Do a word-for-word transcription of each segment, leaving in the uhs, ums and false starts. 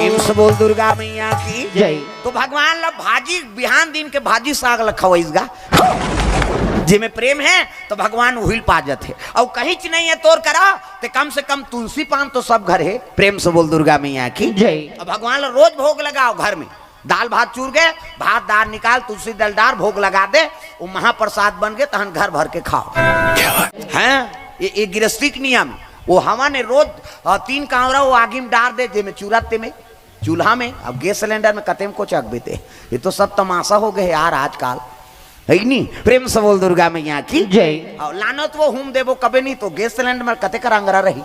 प्रेम से बोल दुर्गा मैया की जय। तो भगवान ला भाजी, बिहान दिन के भाजी साग ला खवइस गा। जेमे प्रेम हे, तो भगवान उहिल पा जथे। अउ कहींच नहीं हे तोर करा, ते कम से कम तुलसी पान तो सब घर हे। प्रेम से बोल दुर्गा मैया की जय। अब भगवान ला रोज भोग लगाव घर में। दाल भात चूर गे, भात दार निकाल, तुलसी दल डार, भोग लगा दे, वो महाप्रसाद बन गे, तहन घर भर के खाव। हैं? ये, ये गिरस्ती के नियम। वो हवन हे रोज, अ, तीन कांवरा वो आगी में डार दे, जेमे चूरा तेमे, चूल्हा में। अब गैस सिलेंडर में कते में कोचकबे ते। ये तो सब तमाशा हो गे हे यार आजकल, हे कि नहीं? प्रेम से बोल दुर्गा मैया की जय। अउ लानत वो हूम देबो कबे नहीं, तो गैस सिलेंडर में कते कर अंगरा रही।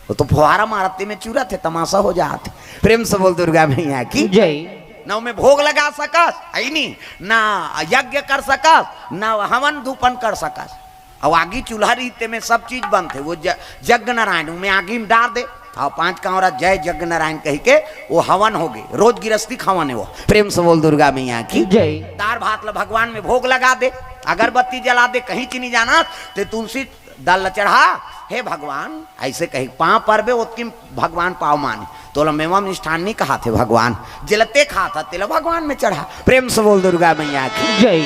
वो तो फुहारा मारत तेमे चूरत हे, तमाशा हो जात हे। प्रेम से बोल दुर्गा मैया की जय। ना ओमे भोग लगा सकस, हे नहीं, ना यज्ञ कर सकस, ना हवन धूपन कर सकस। अउ आगी चूल्हा रही, तेमे सब चीज बनथे। वो ज-, यज्ञ नारायण, ओमे आगी में डार दे, अउ पांच कांवरा जय यज्ञ नारायण कहि के वो हवन हो गे। रोज गिरस्ती के हवन हे वो। प्रेम से बोल दुर्गा मैया की जय। दार भात ला भगवान में भोग लगा दे, अगरबत्ती जला दे, कहींच नहीं जाना, ते तुलसी दल ला चढ़ा, हे भगवान, अइसे कही, पांव परबे, ओतकी भगवान पांव माने। तोला मेवा मिष्ठान नहीं कहाथे भगवान, जेला ते खाथा, तेला भगवान में चढ़ा। प्रेम से बोल दुर्गा मैया की जय।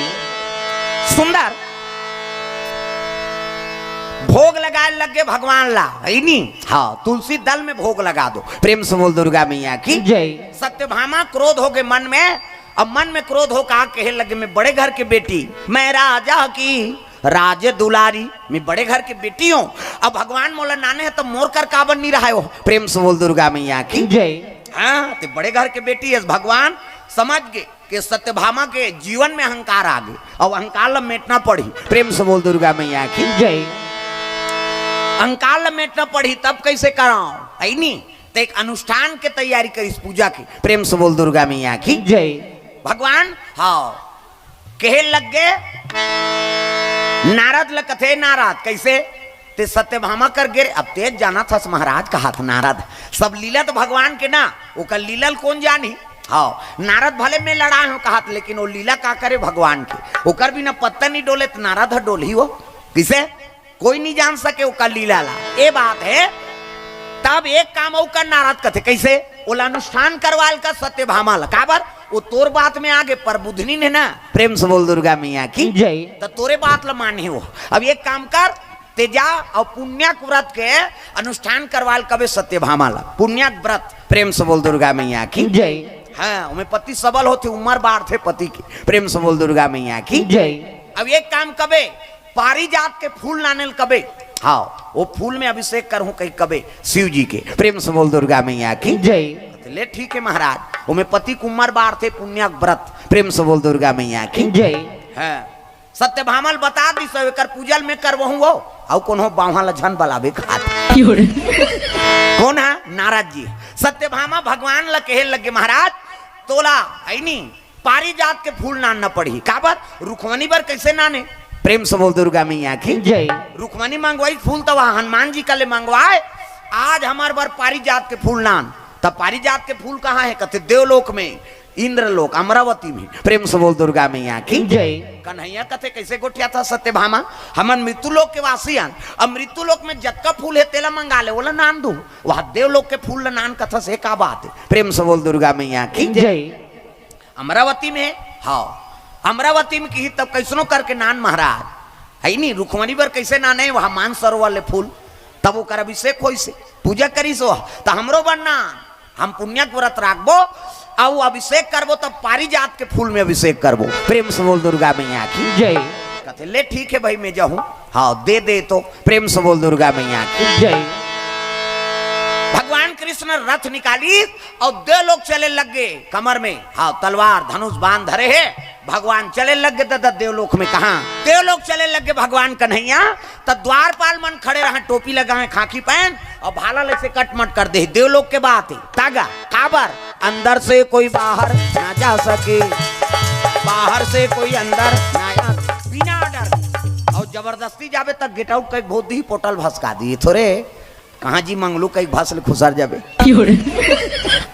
सुंदर। भोग लगाए लगे भगवान ला, हे नहीं? हाँ, तुलसी दल में भोग लगा दो। प्रेम से बोल दुर्गा मैया की जय। सत्यभामा क्रोध हो गे मन में, अब मन में क्रोध हो का कहे लगे, मैं बड़े घर के बेटी, मैं राजा की राज दुलारी, मैं बड़े घर के बेटी हूँ, अब भगवान मोला नाने हे, तो मोर कर काबर नहीं रहा हो? प्रेम से बोल दुर्गा मैया की जय। हाँ, ते बड़े घर के बेटी हे, भगवान समझ गे कि सत्यभामा के जीवन में अहंकार आ गे, अब अहंकार ला मेटना पड़ही। प्रेम से बोल दुर्गा मैया की जय। अहंकार ला मेटना पड़ही, तब कइसे कराव, हे नहीं? ते एक अनुष्ठान के तैयारी करिस पूजा के। प्रेम से बोल दुर्गा मैया की जय। भगवान, हाँ, कहे लग गे, नारद ल कथे, नारद, कइसे? ते सत्यभामा कर गे रे, अब ते जानत हस महाराज, कहाथे नारद, सब लीला तो भगवान के ना, ओकर लीला ल कोन जानही? हाँ, नारद भले मैं लड़ाए हों कहाथे, लेकिन वो लीला का करे भगवान के, ओकर बिना पत्ता नहीं डोले, तो नारद ह डोलही वो, कइसे? कोई नहीं जान सके ओकर लीला ला। ये बात हे। तब एक काम अउ कर नारद कथे, कइसे? ओला अनुष्ठान करवाल का सत्यभामा ला। काबर? वो तोर बात में आ गे, पर बुधनी ने ना। प्रेम से बोल दुर्गा मैया की जय। त तोरे बात ला मानही वो। अब एक काम कर, ते जा अउ पुण्याक व्रत के अनुष्ठान करवाल कबे सत्यभामा ला। पुण्याक व्रत। प्रेम से बोल दुर्गा मैया की जय। हाँ, ओमे पति सबल होथे, उमर बाढ़थे पति के। प्रेम से बोल दुर्गा मैया की जय। अब एक काम कबे, पारिजात के फूल लाने ल कबे, हाँ, वो फूल में अभिषेक करहूं कहि कबे शिव जी के। प्रेम से बोल दुर्गा मैया की जय। ले ठीक हे महाराज, ओमे पति के उमर बाढ़थे, पुण्याक व्रत। प्रेम से बोल दुर्गा मैया की जय। हाँ, सत्यभामा ल बता दिस, एकर पूजा ल मैं करवहूं वो, अउ कोनो बावहा ल झन बलाबे कहाथे। कोन हे? नारद जी। सत्यभामा भगवान ल कहे लगे, महाराज, तोला, हे नहीं, पारिजात के फूल लानना पड़ही। काबर? रुक्मणी बर कइसे लाने? प्रेम से बोल दुर्गा मैया की जय। रुक्मणी मंगवाइस फूल, त वह हनुमान जी कर ले मंगवाए, आज हमर बर पारिजात के फूल लान। तब पारिजात के फूल कहाँ हे? कथे देवलोक में, इंद्रलोक, अमरावती में। प्रेम से बोल दुर्गा मैया की जय। कन्हैया कथे, कइसे गोठियाथस सत्यभामा, हमन मृत्यु लोक के वासी हन, अब मृत्यु लोक में जतका फूल हे तेला मंगा ले, ओला लान दूं, वह देवलोक के फूल ला लान कथस, ये का बात हे? प्रेम से बोल दुर्गा मैया की जय। अमरावती में हे? हाँ, अमरावती में किही, तब कइसनो करके लान महाराज, हे नहीं, रुक्मणी बर कइसे लाने, वहाँ मानसरोवर ले फूल, तब ओकर अभिषेक होइस हे, पूजा करिस वो, त हमरो बर लान, हम पुण्याक व्रत राखबो, अउ अभिषेक करबो, तब पारिजात के फूल में अभिषेक करबो। प्रेम से बोल दुर्गा मैया की जय। कथे, ले ठीक हे भाई, मैं जाहूं, हाँ, दे दे तो। प्रेम से बोल दुर्गा मैया की जय। भगवान कृष्ण रथ निकालिस अउ देवलोक चले लग गे, कमर में, हाँ, तलवार, धनुष, बाण धरे हे। भगवान चले लग गे ददा देवलोक में। कहाँ? देवलोक चले लग गे भगवान कन्हैया। त द्वारपाल मन खड़े रहन, टोपी लगाए, खाकी पहन, अउ भाला ल अइसे कटमट कर दे। देवलोक के बात हे, तागा, काबर? अंदर से कोई बाहर ना जा सके, बाहर से कोई अंदर ना आ, बिना order। अउ जबरदस्ती जाबे त get out कहि के भोंक दिही, पोटल भसका दिही। थोरे कहाँ जी मंगलू कहि के भस ले खुसर जाबे।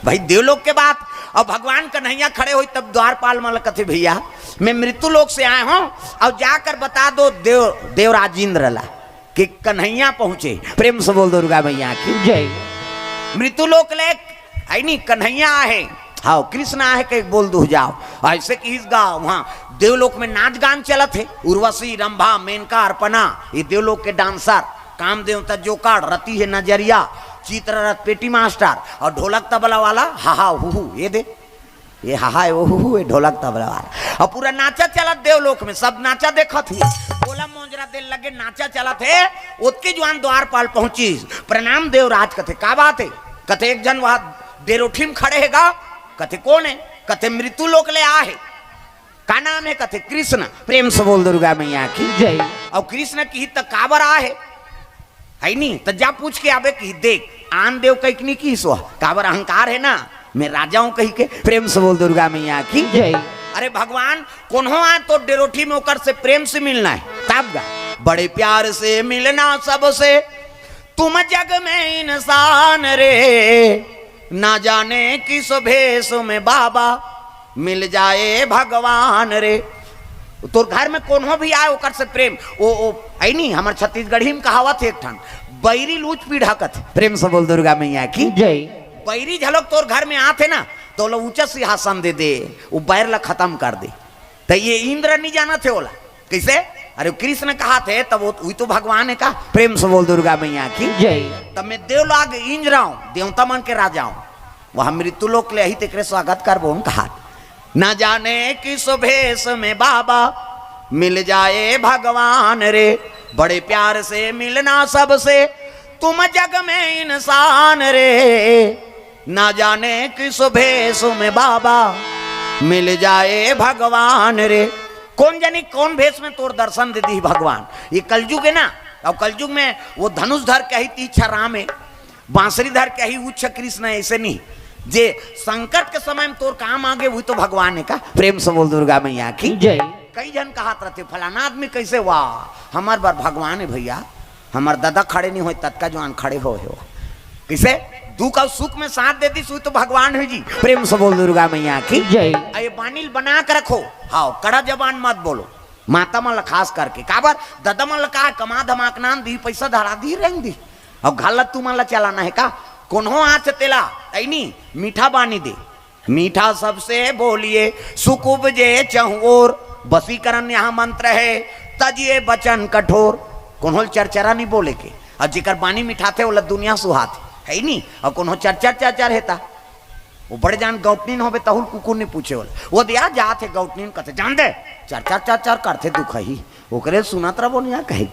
भाई, देवलोक के बात। अउ भगवान कन्हैया खड़े होइस, तब द्वारपाल मन ल कथे, भैया, मैं मृत्यु लोक से आए हूँ, अउ जाकर बता दो देव, देवराज इंद्र ला कि कन्हैया पहुंचे। प्रेम से बोल दुर्गा मैया की जय। मृत्यु लोक ले अइ नी, कन्हैया आहे, हाँ, कृष्ण आहे कहिके बोल दुहू जाव। अइसे किहिस गा, उहाँ देवलोक में नाच गान चलत हे, उर्वशी, रंभा, मेनका, अर्पणा, ये देवलोक के डांसर, काम देवता जोकाड़, रति हे नजरिया, चित्ररथ पेटी मास्टर अउ ढोलक तबला वाला हाहा हुहू, ये दे, ये हाहा, ये हुहू, ये ढोलक तबला वाला। अउ पूरा नाचा चलत देवलोक में, सब नाचा देखत हे। बोला मोंजरा दे लगे नाचा चलत हे, ओतके जुवार द्वारपाल पहुंचिस। "प्रणाम देवराज," कथे, "का बात हे?" कथे, "एक झन वहाँ डेरोठी में खड़े हे गा।" कथे, "कोन हे?" कथे, "मृत्यु लोक ले आहे।" "का नाम हे?" कथे, "कृष्ण।" प्रेम से बोल दुर्गा मैया की जय। अउ कृष्ण किहिस त काबर आहे? हे नी, त जा पूछ के आबे किहिस। देख, आन देव कहिके नी किहिस, काबर अहंकार हे ना, "मैं राजा हूँ" कहिके। प्रेम से बोल दुर्गा मैया की जय। अरे भगवान, कोनो आय तोर डेरोठी में, ओकर से प्रेम से मिलना हे। तब गा, "बड़े प्यार से मिलना सबसे, तुम जग में इंसान रे, ना जाने किस भेष में बाबा, मिल जाए भगवान रे।" तोर घर में कोनो भी आय, ओकर से प्रेम, ओ, ओ, हे नी, हमर छत्तीसगढ़ी में कहावत हे एक ठन, "बैरी ल ऊंच पीढ़ा" कथे। प्रेम से बोल दुर्गा मैया की जय। बैरी घलोक तोर घर में आथे ना, त ओला ऊंचा सिंहासन दे दे, ओ बैर ला खतम कर दे। त ये इंद्र नी जानत हे ओला। कइसे? अरे कृष्ण कहाथे, तब वो, वही तो भगवान हे का? प्रेम से बोल दुर्गा मैया की जय। तब मैं देवलोक इंद्र हूँ, देवता मन के राजा हूँ। वहाँ मृत्यु लोक ले आही, तेकरे स्वागत करबो हम कहात। "ना जाने किस भेष में बाबा, मिल जाए भगवान रे, बड़े प्यार से मिलना सबसे, तुम जग में इंसान रे, ना जाने किस भेष में बाबा, मिल जाए भगवान रे।" कोन जनी कोन भेष में तोर दर्शन दे दिही भगवान। ये कलजुग हे ना, अउ कलजुग में वो धनुष धर के आही तीछा राम हे, बांसुरी धर के आही उच्च कृष्ण हे, अइसे नी। जे संकट के समय में तोर काम आगे, वही तो भगवान हे का? प्रेम से बोल दुर्गा मैया की जय। कई झन कहात रहिथे, "फलाना आदमी कइसे?" वाह, हमर बर भगवान हे भइया, हमर ददा खड़े नी होय, ततका जुवार खड़े होय हे। कइसे? दुख अउ सुख में साथ दे दिस, वही तो भगवान हे जी। प्रेम से बोल दुर्गा मैया की जय। अउ ये बानी ल बना के रखो, हाँ, कड़ा जबान मत बोलो। माता मन ला खास करके, काबर ददा मन ला का हे, कमा धमा के नान दिही, पइसा धरा दिही, रेंग दिही, अउ घर ला तुमन ला चलाना हे का? कोनो आय तेला, हे नी, मीठा बानी दे। "मीठा सबसे बोलिए, सुख उपजे चहुँओर।" वशीकरण यहाँ मंत्र हे, "तजिए बचन कठोर।" कोनो ल चरचरा नी बोले के, अउ जेकर बानी मिठाथे, ओला दुनिया सुहाथे, हे नी? अउ कोनो चरचर चरचर हे त वो बड़े जान गौटनीन होबे, तहू ल कुकुर नी पूछे ओला। वो दिया जात हे गौटनीन, कथे, "जान दे, चर चर चर चर करथे दुखही, ओकरे सुनत रबो निया कही।"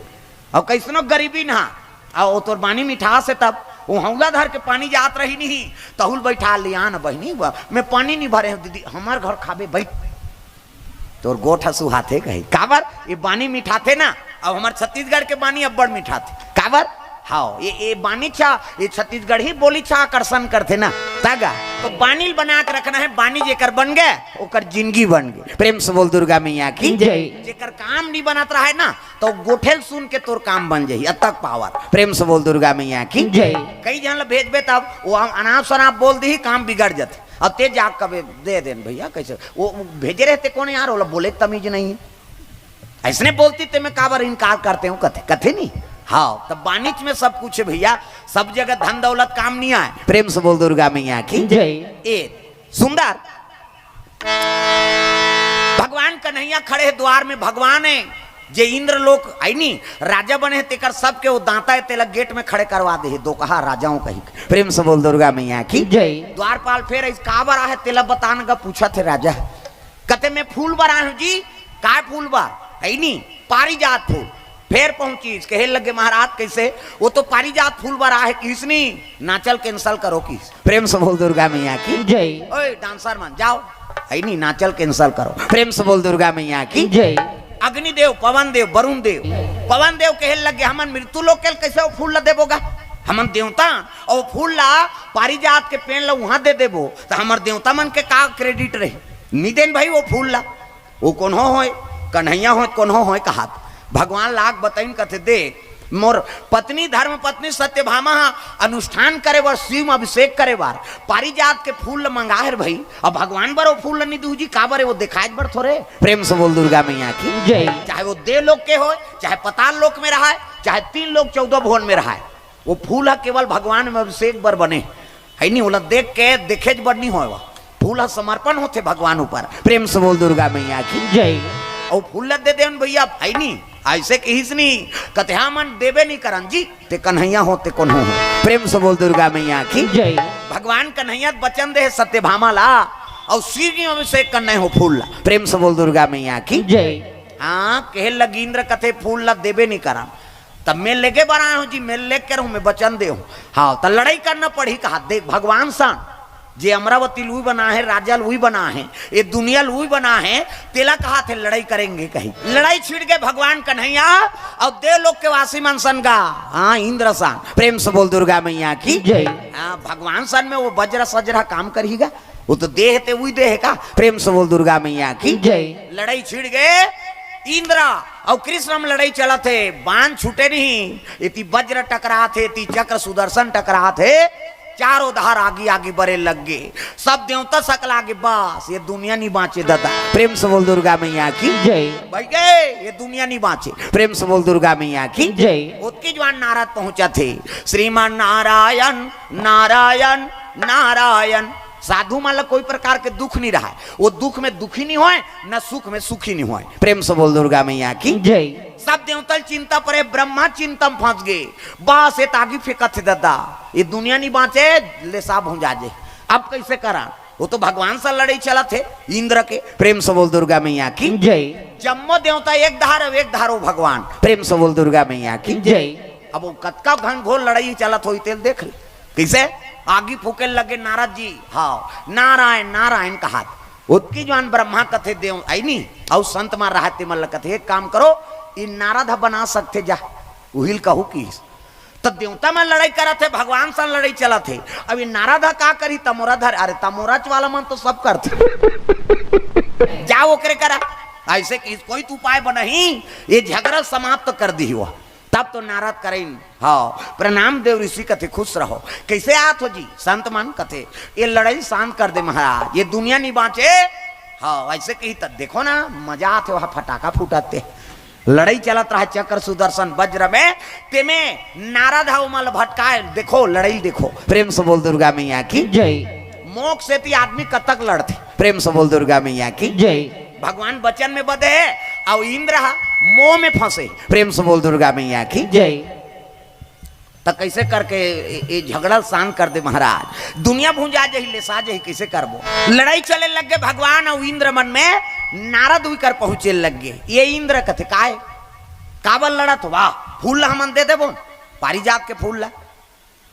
अउ कइसनो गरीबी ना, अउ वो तोर बानी मिठास हे तब, वो हौला धर के पानी जात रही नहीं, तहू ल बइठा लिया न बहिनी, ब-, "मैं पानी नी भरे हूँ दीदी, हमर घर खाबे बइठ।" तोर गोठ ह सुहाथे कही। काबर? ये बानी मिठाथे ना। अब हमर छत्तीसगढ़ के बानी अब्बड़ मिठाथे। काबर? हाँ, ये, ये बानी छा, ये छत्तीसगढ़ी बोली छा आकर्षण करथे ना। तागा। तो बानी ल बना के रखना हे, बानी जेकर बन गे, ओकर जिंदगी बन गे। प्रेम से बोल दुर्गा मैया की जय। जेकर काम नी बनत रहे ना, तो गोठे ल सुन के तोर काम बन जाही। अतक पावर। प्रेम से बोल दुर्गा मैया की जय। कई झन ल भेजबे तब, वो अनाप शनाप बोल दिही, काम बिगड़ जथे। अब ते जाके कबे दे देन भइया, कइसे? वो, वो भेजे रहे ते कोन यार, ओला बोले के तमीज नहीं हे। अइसने बोलती ते मैं काबर इनकार करते हूँ, कथे, कथे नहीं। हाँ, तब बानी च में सब कुछ हे भइया, सब जगह धन दौलत काम नहीं आय। प्रेम से बोल दुर्गा मैया की जय। ए, सुंदर। भगवान कन्हैया खड़े हे द्वार में, भगवान हे, जे इंद्र लोक आय नी, राजा बने हे, तेकर सबके वो दांता हे, तेला गेट में खड़े करवा दे हे, दोकहा राजाओं कही। प्रेम से बोल दुर्गा मैया की जय। द्वारपाल फेर अइस काबर आहे, तेला बतान गा पूछत हे राजा। कथे, "मैं फूल बर आए हूँ जी।" "काय फूल बर?" "हे नी, पारिजात फूल।" फेर पहुंचिस, कहे लगे, "महाराज, कइसे?" "वो तो पारिजात फूल बर आहे।" किहिस नी, "नाचल cancel करो" किहिस। प्रेम से बोल दुर्गा मैया की जय। ओए डांसर मन, जाओ, हे नी, नाचल cancel करो। प्रेम से बोल दुर्गा मैया की जय। अग्निदेव, पवन देव, वरुण देव, पवन देव कहे लगे, "हमन मृत्यु लोक के कइसे वो फूल ला देबो गा? हमन देवता, अउ वो फूल ला, पारिजात के पेड़ ला उहाँ दे देबो, त हमर देवता मन के का credit रही? नी देन भाई वो फूल ला।" वो कोनो होय, कन्हैया होय, कोनो होय कहात। भगवान लाग बताइन, कथे, "दे, मोर पत्नी, धर्म पत्नी सत्यभामा ह अनुष्ठान करे बर, शिव म अभिषेक करे बर पारिजात के फूल ल मंगाए हे भाई, अब भगवान बर वो फूल ल नी दूजी, काबर हे, वो देखाए बर थोरे?" प्रेम से बोल दुर्गा मैया की जय। चाहे वो देव लोक के होय, चाहे पताल लोक में रहाय, चाहे तीन लोक चौदह भुवन में रहाय, वो फूल ह केवल भगवान में अभिषेक बर बने। है नी, ओला देख के देखेच बर नी होय। फूल ह समर्पण होथे भगवान ऊपर। प्रेम से बोल दुर्गा मैया की। जय। अउ फूल ला दे देवन भैया, है नी, ऐसे कहिस नी। कथे, "हमन देबे नी करन जी, ते कन्हैया हो, ते कोनो हो।" प्रेम से बोल दुर्गा मैया की। जय। भगवान कन्हैया वचन दे सत्यभामा ला, अउ शिव जी अभिषेक करने हो फूल ला। प्रेम से बोल दुर्गा मैया की। जय। हाँ, कहे लगी इंद्र, कथे, "फूल ला देबे नी करन।" तब मैं लेके बर आए हूँ जी, मैं लेके रहूँ, मैं वचन दे हूँ। हाँ, त लड़ाई करना पड़ी, कहा, देख भगवान सन, जे अमरावती लुई बना है, राजा लुई बना है, ये दुनिया लुई बना है, तेला कहा थे लड़ाई करेंगे कही। लड़ाई छिड़ के भगवान कन्हैया अउ देवलोक के वासी मन सन गा, हाँ, इंद्र सन। प्रेम से बोल दुर्गा मैया की। जय। हाँ, भगवान सन में वो वज्र सज्र काम करही गा, वो तो देह ते उही देह का। प्रेम से बोल दुर्गा मैया की। जय। लड़ाई छिड़ गए, इंद्र अउ कृष्ण में लड़ाई चलत हे, बाण छूटे नहीं, एती वज्र टकरात हे, एती चक्र सुदर्शन टकरात हे, चारों धार आगी आगी बरे लग गे। सब देवता सकला गे, बस ये दुनिया नी बाँचे दादा। प्रेम से बोल दुर्गा मैया की। जय। भाई गए, ये दुनिया नी बाँचे। प्रेम से बोल दुर्गा मैया की। जय। ओतकी जुवार नारद पहुँचत हे, "श्रीमान नारायण, नारायण, नारायण।" साधु मन ला कोई प्रकार के दुख नी रहय, वो दुख में दुखी नी होय, न सुख में सुखी नी होय। प्रेम से बोल दुर्गा मैया की। जय। सब देवता ल चिंता परे, ब्रह्मा चिंता में फंस गे। बस ये त आगी फेंकत हे दादा, ये दुनिया नी बाँचे, ले साब हो जा जे। अब कैसे करा? वो तो भगवान से लड़ाई चलत हे इंद्र के। प्रेम से बोल दुर्गा मैया की। जय। जम्मो देवता एक धार, एक धार हो भगवान। प्रेम से बोल दुर्गा मैया की। जय। अब वो कतका घनघोर लड़ाई चलत होही तेल देख ले। कैसे? आगी फूके लगे नारद जी, हाँ, नारायण, नारायण कहा। ओतकी जुवार ब्रह्मा कथे देव, आई नी, अउ संत मन रहत हे, मन ल कथे, "एक काम करो, ये नारद ह बना सकथे जा, उही ल कहू किहिस।" त देवता मन लड़ाई करत हे, भगवान सन लड़ाई चलत हे। अब ये नारद ह का करही? तमोरा धर, अरे तमोराच वाला मन तो सब करथे। जा ओकरे करा, ऐसे कि कोई तो उपाय बनही, ये झगड़ा समाप्त कर दिही वो। तब तो नारद करइन, "हाँ, प्रणाम देव ऋषि," कथे, "खुश रहो।" "कैसे आत हो जी?" संत मन कथे, "ये लड़ाई शांत कर दे महाराज, ये दुनिया नी बाँचे।" हाँ, ऐसे कही त देखो ना, मजा आत हे, वहाँ फटाका फूटत हे। लड़ाई चलत रहा चक्र सुदर्शन वज्र में, तेमे नारद ह ओमन ल भटकाए, देखो लड़ाई देखो। प्रेम से बोल दुर्गा मैया की। जय। मोह सेती आदमी कतक लड़थे। प्रेम से बोल दुर्गा मैया की। जय। भगवान वचन में बधे हे, अउ इंद्र ह मोह में फंसे। प्रेम से बोल दुर्गा मैया की। जय। त कैसे करके ये, ये झगड़ा ल शांत कर दे महाराज, दुनिया भुंजा जही, लेसा जही, कैसे करबो? लड़ाई चले लग गे भगवान अउ इंद्र मन में, नारद उही कर पहुंचे लग गे। ये इंद्र कथे, "काय? काबर लड़त हो? वाह, फूल ला हमन दे देबो, पारिजात के फूल ला।"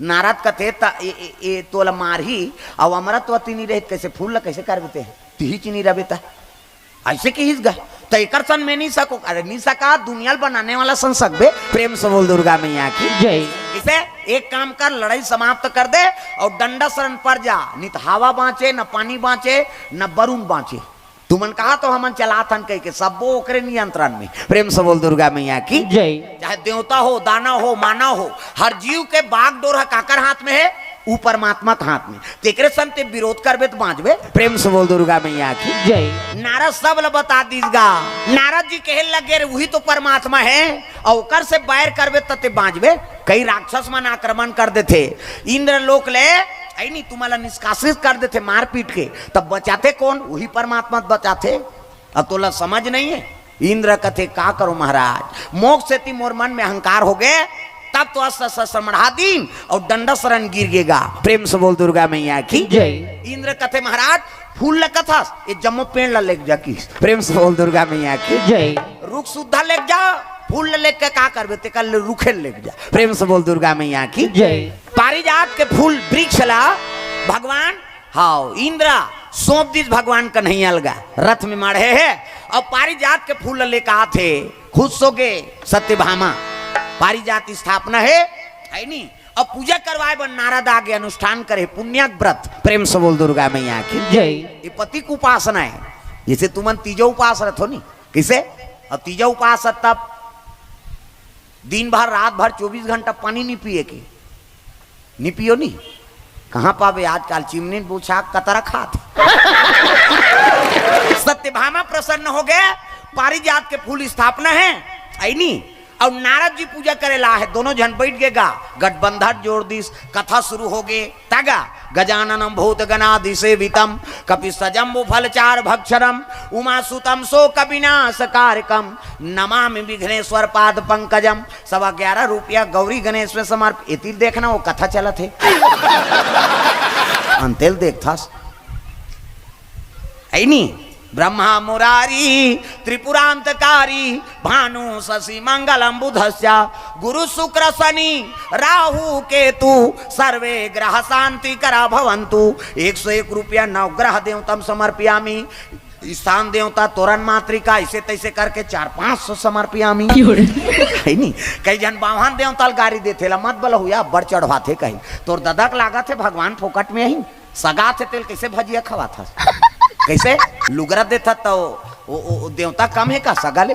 नारद कथे, "त ए, ए, ए तोला मारही, अउ अमरत्वती नी रहित, कैसे फूल ला कैसे करबे ते? तिही च नी रबे त।" ऐसे किहिस गा, "त एकर सन में नी सको।" अरे नी सका, दुनिया ल बनाने वाला सन सकबे। प्रेम से बोल दुर्गा मैया की। जय। इसे एक काम कर, लड़ाई समाप्त कर दे अउ डंडा शरण पर जा, नी त हवा बाँचे, न पानी बाँचे, न बरुन बाँचे। तुमन कहा तो हमन चलाथन कहिके, सब्बो ओकरे नियंत्रण में। प्रेम से बोल दुर्गा मैया की। जय। चाहे देवता हो, दानव हो, मानव हो, हर जीव के बागडोर ह काकर हाथ में हे? ऊ परमात्मा के हाथ में। तेकरे सन ते विरोध करबे त बाँचबे। प्रेम से बोल दुर्गा मैया की। जय। नारद सब ल बता दीस गा। नारद जी कहे लगे, "रे, उही तो परमात्मा हे, अउ ओकर से बैर करबे त ते बाँचबे।" कई राक्षस मन आक्रमण कर देथे इंद्रलोक ले, ऐ नी, तुमन ला निष्कासित कर देथे मारपीट के, तब बचाथे कोन? उही परमात्मा बचाथे। अब तोला समझ नहीं है? इंद्र कथे, "का करो महाराज, मोक्ष सेती मोर मन में अहंकार हो गए, तब तो अस्त्र शस्त्र मढ़ा दीन अउ डंडा शरण गिर गेगा।" प्रेम से बोल दुर्गा मैया की। जय। इंद्र कथे, "महाराज, फूल ल कथस, ये जम्मो पेड़ ल लेग जा" किहिस। प्रेम से बोल दुर्गा मैया की। जय। रुख सुद्धा लेग जा, फूल ल लेग के का करबे, तेकर ले रुखे ल लेग जा। प्रेम से बोल दुर्गा मैया की। जय। पारिजात के फूल वृक्ष ला भगवान, हाव, इंद्र सौंप दीस भगवान कन्हैया ल गा, रथ में माढ़े हे, अउ पारिजात के फूल ल लेके आथे, खुश हो गे सत्यभामा। पारिजात स्थापना हे, है नी? अउ पूजा करवाए बर नारद आगे, अनुष्ठान करे, पुण्यक व्रत। प्रेम से बोल दुर्गा मैया की। जय। ये पति के उपासना हे, जैसे तुमन तीजा उपास रथो नी, किसे? अउ तीजा उपास तब दिन भर, रात भर, चौबीस घंटा पानी नी पिए के, नी पियो नी। कहाँ पाबे आजकल चिमनी बूछा कतरा खात। सत्यभामा प्रसन्न हो गए, पारिजात के फूल स्थापना हे, ऐ नी? अउ नारद जी पूजा करे ला हे, दोनों झन बैठ गे गा, गठबंधन जोड़ दीस, कथा शुरू हो गे, तागा गजाननं भूतगणादिसेवितं कपित्थजम्बूफलचारुभक्षणं उमासुतं शोकविनाशकारकं नमामि विघ्नेश्वर पाद पंकजम। सवा ग्यारह रुपया गौरी गणेश में समर्प। एती ल देखना, वो कथा चलत हे। अंते ल देखथस। है नी? ब्रह्मा मुरारी त्रिपुरांतकारी भानु शशि मंगलम बुधस्य गुरु शुक्र शनि राहु केतु सर्वे ग्रह शांति करा भवंतु। एक सौ एक रुपया नवग्रह देवतम समर्पयामी। स्थान देवता तोरण मातृका, ऐसे तैसे करके चार पाँच सौ समर्पयामी। है नी? कई झन बाम्हन देवता ल गारी देथे ला, मत बलहुया, बड़ चढ़वाथे कहीं। तोर ददा के लागत हे भगवान फोकट में ही सगा थे, तेल कैसे भजिया खवाथस? कैसे लुगरा देथा तो वो, वो, वो देवता कम है का सगा ले?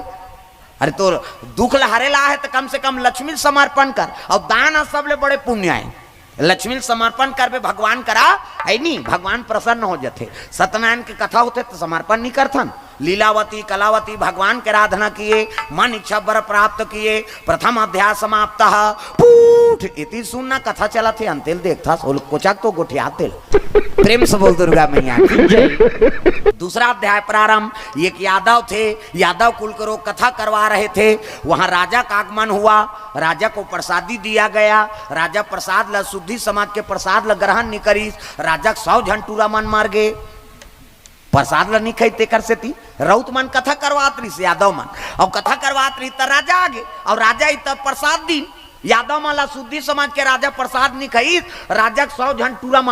अरे, तो दुख ल हरे ला है तो कम से कम लक्ष्मी ल समर्पण कर। और दान ह सबले बड़े पुण्य है। लक्ष्मी ल समर्पण करबे, भगवान करा, है नी, भगवान प्रसन्न हो जथे। सत्यनारायण के कथा होथे तो समर्पण नहीं करथन। लीलावती कलावती भगवान के आराधना किए, मन इच्छा वर प्राप्त किए। प्रथम अध्याय समाप्त। पूठ इति सुनना कथा चलत हे, अंते ल देखथस, ओल कोचक तो गोठिया तेल। प्रेम से बोल दुर्गा मैया की जय। दूसरा अध्याय प्रारंभ। एक यादव थे, यादव कुल करो कथा करवा रहे थे। वहां राजा का आगमन हुआ, राजा को प्रसादी दिया गया। राजा प्रसाद ला, शुद्धि समाज के प्रसाद ला ग्रहण नहीं करिस। राजा के सौ झन टूरा मन मर गए। प्रसाद ल नहीं खाई, तेकर सेती रउत मन कथा करवात रहिस, यादव मन। और कथा करवात रहिस त राजा आगे, और राजा ही त प्रसाद दिन। यादव मन ला शुद्धि समाज के राजा प्रसाद नहीं खाई, राजा के सौ झन टूरा मन